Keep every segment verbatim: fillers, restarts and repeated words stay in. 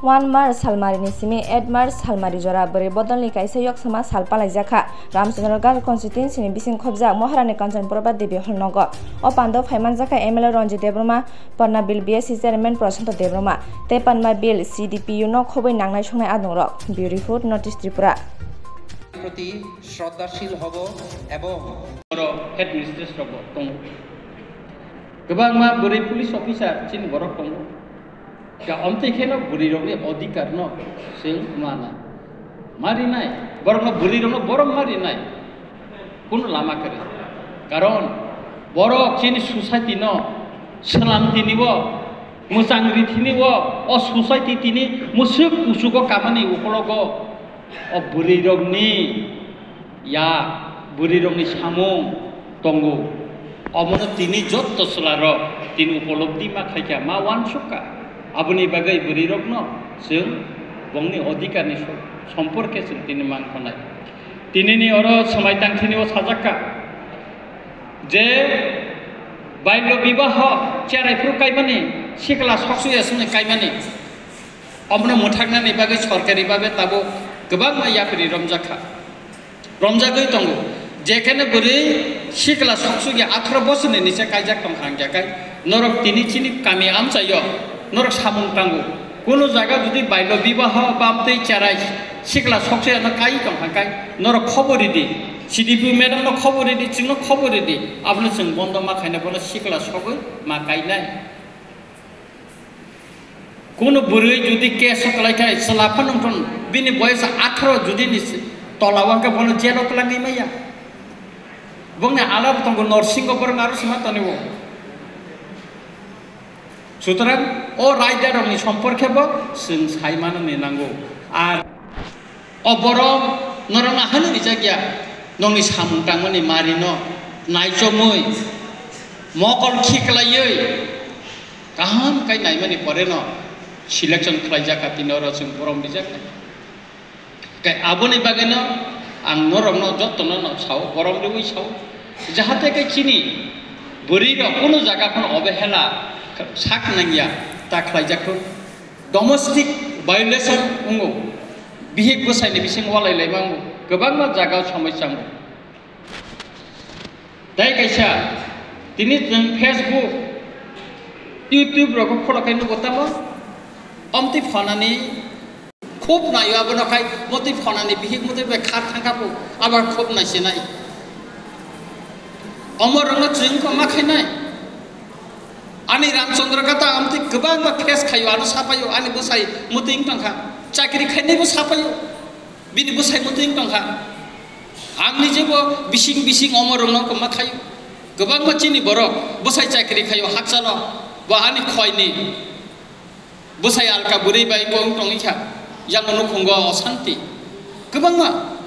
One March salmarini simi eight March salmari jora bwrwi bodolni kaisa yoksama sal palaijakha. Ramchandra Gaon constituency ni bising khobjak Maharani Kanchanprabha Devi Hall nogo. O pando phaimanjakha M L A Ranjit Debbarma, Panna Bill B S C Chairman Prashanto Debbarma tei Panna Bill C D P U no khobwi nangnai songnai adongrok. Bureau Report, North East Tripura. প্রতি শ্রদ্ধাশীল হব এবং বড় head mistress রোগ tongo. Kwbangma bwrwi police officer chini borok tongo. Ka omtwi kheno bwrwirokni odhikar no chwng mana. Marinai, borokno bwrwirokno borok marinai. Kuno lama kwrwi. Karon borok chini society no swnam tini o, mwchang ri tini o, o society tini mwswk kuchugo kamani ukologo o bwrwirokni ya bwrwirokni samung tongo. Omono tini jotto chwlarok tini upolobdi ma khaikha, ma uansukha. Aboni bagwi bwrwirokno chwng bongni odhikarni so-, somporke chwng tini man khanai. Tinini oro swmai tangthini o sajakha je bailyo bibaho cherai phuru kaimani, sikla soksuya songni kaimani. Omono mwthaknani bagwi sorkari babe tabuk kwbangma yapri romjakha. Romjagwi tongo. Jekheno bwrwi sikla soksukya atharo bochorni nise kaijak tongkha hwnkhe kai norok tini chini kami amchaio norok samung tango. Kunu jaga jodi bailo bibaho bamtwi cherai sikla soksuyano kai tongkha kai norok khobor ridi. C D P O madam no khobor ridi, chwngno khobor ridi. Abono chwng bondo ma khaina bono sikla sogwi ma kainai. Kuno bwrwi jodi case o kwlai khe chwla phano wngthon, bini boyos atharo jodi ni tola o hwnkhe bono jail o twlangwi maya. Bongni alap tongo Norsingo borok aro sima tonwi o. Sutorang o raida rokni somporkhe bo chwng sai manani nango. Ar O borok norokno hano rijak ya, nokni samung tangmani marino naichomwi, mokol khiklaiwi, kaham khe naimani poreno selection khlaijak kha, tini oro chwng borom rijak kha. Khe aboni bagwino ang norokno jottono no sao, borom riwi sao, jahate khe chini bwrwirok kunu jaga phano obehela sak nangya ta khlaijak kho. Domestic violation wngo, bihik bwsaini bisingo walai laima wngo, kwbangma jaga o somosya wngo. Tei kaisa tini chwng Facebook, YouTube rogo khoro khai nugo tamo, omtwi phanani khub naio abono khai motwi phanani bihik motwi bai khar thangkha bo abo khub naisinai. Omo rokno chwng ma khainai. Ani Ramchandra Gata amtwi kwbangma face khaio, ano sapaio, ani bwsai mwtwi wng tongkha, chakri khainaibo sapaio, bini bwsai mwtwi wng tongkha. Ang nijebo bising bising omo rokno kwma khaio, kwbangma chini borok bwsai chakri khaio hakchalo, bo ani khoini. Bwsai alka bwrwi bai bo wng tongwi kha, yang nukhungo osanti kwbangma,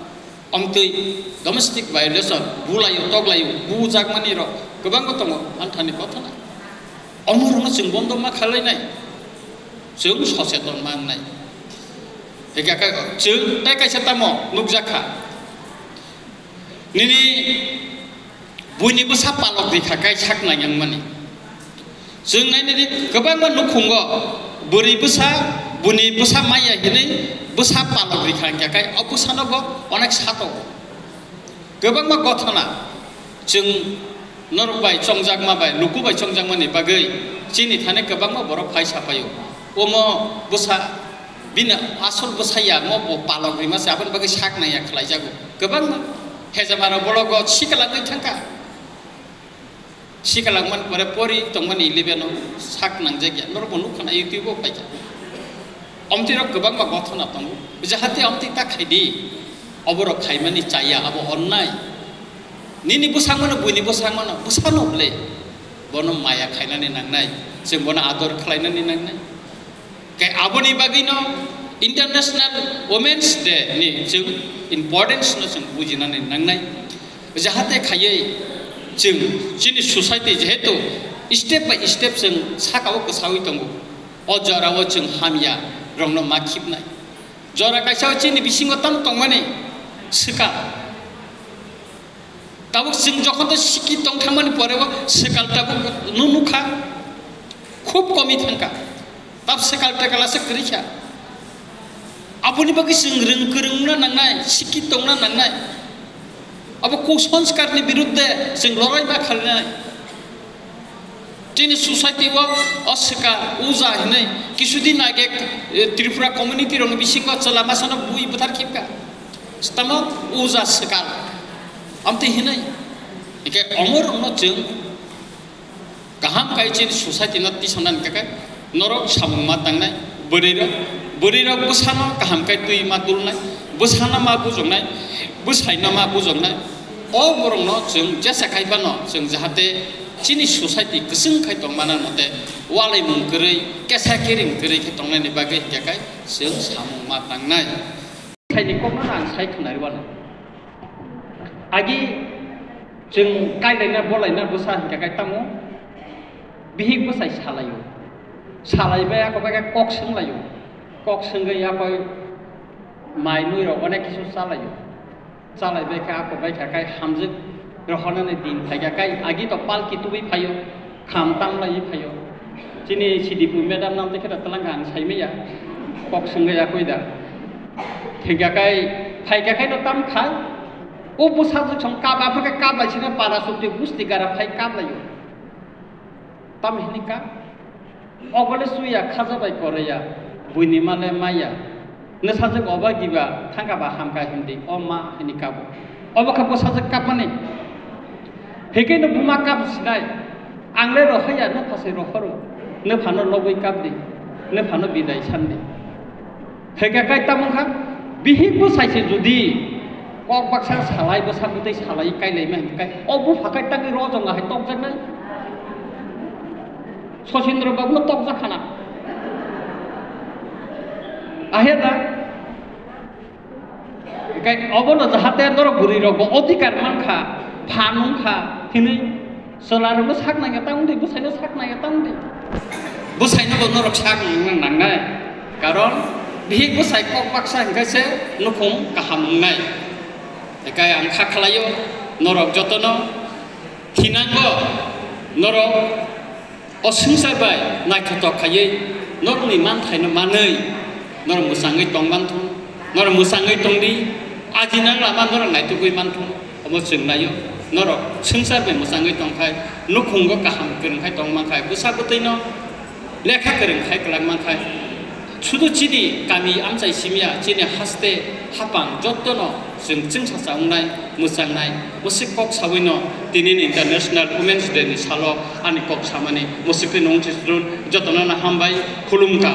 omtwi domestic violation, bulaio, toklaio, bujakmani rok kwbangma tongo, anthani kothona. Omorokno chwng bondo ma khalainai, chwng soseton mangnai. Hikha khe chwng tei kaisa tamo nukjakha. Nini buini bwsa palok rikha kai sak nai wngmani. Chwng nainani kwbangma nukhungo bwrwi bwsa, buini bwsa maya hinwi bwsa palok rikha hwnkhe kai o bwsano bo onek sato. Kwbangma gothona chwng norok bai chongjakma bai, luku bai chongjakmani bagwi chini thani kwbangma borok phai sapaio. Omo bwsa bini asol bwsa ya, mo bo palok rima se, aboni bagwi sak nai ya khlaijago. Kwbangma hejamaro bologo sikalagwi thangkha. Sikalangmani pore pori tongmani eleven o sak nangjak ya. Norok bo nukha na YouTube o phaikha. Omtwi rok kwbangma gothona tongo. Jahate omtwi ta khaidi. Oborok khaimani chaya, abo onnai. Nini bwsangmano, buini bwsangmano, bwsano ble. Bono maya khainani nangnai. Chwng bono ador khlainani nangnai. Khe aboni bagwino International Women's Day ni chwng importance no chwng bujinani nangnai. Jahate khaiwi chwng chini society jehetu step by step chwng saka o kwsawi tongo. O jora o chwng hamya rokno ma khibnai. Jora kaisa o chini bisingo tamo tongmani swkang. Tabuk chwng jokhon to sikhi tong thangmani pore o swkang tabuk nu nukha, khub komi thangkha. Tab swkang tekal ase kwrwi kha. Aboni bagwi chwng rwng kwrwngna nangnai, sikhi tongna nangnai. Abo kusanskar ni birudde chwng lorai ma khalinai. Chini society o, o swkang uja hinwi kisudin age, eh, Tripura community rokni bisingo chwla masano bui bwthar khibka. Tamo uja swkang. Amtwi hinwi. Ike omorokno chwng kaham kai chini society no tisanani kakai norok samung ma tangnai bwrwi rok, bwrwi rok bwsano kaham kai twi ma dulnai, bwsano ma bujoknai, bwsaino ma bujoknai. O borokno chwng jesa khai phano chwng jahate chini society kwchwng khai tong mana mote walaimung kwrwi, kesa kiring kwrwi khe tongnani bagwi hinkhe kai chwng samung ma tangnai. Saini kokno ang sai khwnari wano. Agi chwng kailaina bolaina bwsa hinkhe kai tamo bihik bwsai salaio. Salaibai ako bai khe kok swnglaio. Kok swngwi akoi mai mui rok onek kisu chalaio. Chalaibai khe ako bai khe kai hamjwk rohornani din phaikha kai agi to palki tubui phaio. Kham tamlai phaio. Chini sidipu madam nam tekhe da talang ang saimaya. Kok sungga ya koi da. Thengya kai, phaikya kai no tam khai. O bwsajwk song kap, aphuru khe kap lai sina para sukti busti gara phai kap laio. Tam hini kap. Ogole suya khaja bai koreya. Buini male maya. Nwsajwk oba giba thangka ba hamka hindi, o ma hini kabo. Obo khe bwsajwk kapmani. Hikhe no buma kap sinai. Ang le rohaya, nwpha se rohoro. Nwpha no lobwi kap di. Nwpha no bidai san di. Hikhe kai tamo kha, bihik bwsai se jodi kok baksa salai, bwsa bwtwi salai kai lai ma hikhe kai. O bupha kai tangwi rojong ahai tokjak nai. Sosindro Babu no tokjak khana. Ahya da? Kai obono jahate norok bwrwi rokbo odhikar mankha, phan wngkha hinwi chwla rokno sak nangya tang di, bwsaino sak nangya tang di. Bwsaino bo norok sak nang nangnai. Karon bihik bwsai kok baksa hinkhe se nukhung kaham wngnai. Kai ang kha khlaio norok jotono thinango norok O swngchar bai naithotok khaiwi norokni manthaino manwi norok mwchangwi tong manthung, norok mwchangwi tongdi, ajinang lama norok naitugwi manthung. Omo chwng naio, norok swngchar bai mwchangwi tongkhai, nukhungo kaham kwrwngkhai tong mankhai, bwsa bwtwino lekha kwrwng khai kwlak mankhai. Sudu chini kami amchai simya, chini haste hapang jottono chwng chwngsacha wngnai, mwchangnai, bwswk kok sawino tinini International Women's Day ni salo ani kok samani bwswk twi nung chisrun jotono no hambai khulumkha.